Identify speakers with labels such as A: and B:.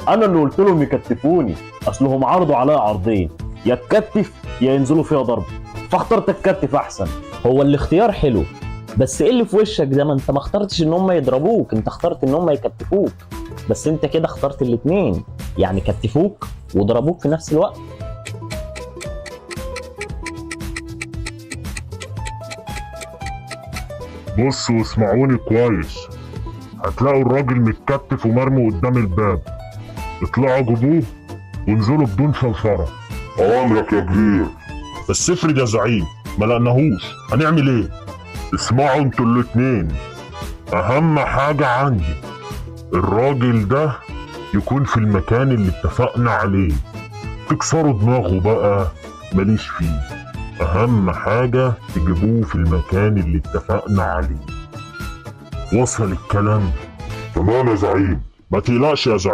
A: انا اللي قلت لهم يكتفوني، اصلهم عرضوا عليا عرضين، يا اتكتف يا ينزلوا فيها ضرب، فاخترت اتكتف احسن.
B: هو الاختيار حلو، بس ايه اللي في وشك ده؟ ما انت ما اخترتش ان هم يضربوك، انت اخترت ان هم يكتفوك. بس انت كده اخترت الاتنين، يعني كتفوك وضربوك في نفس الوقت.
C: بصوا واسمعوني كويس، هتلاقوا الراجل متكتف ومرمي قدام الباب، اطلعوا جيبوه وانزلوا بدون شوشرة. أوامرك يا كبير. بس افرض يا زعيم ما لقناهوش، هنعمل ايه؟ اسمعوا انتوا الاتنين، أهم حاجة عندي الراجل ده يكون في المكان اللي اتفقنا عليه. تكسروا دماغه بقى ماليش فيه، أهم حاجة تجيبوه في المكان اللي اتفقنا عليه. وصل الكلام؟ تمام يا زعيم. ما تقلقش يا زعيم.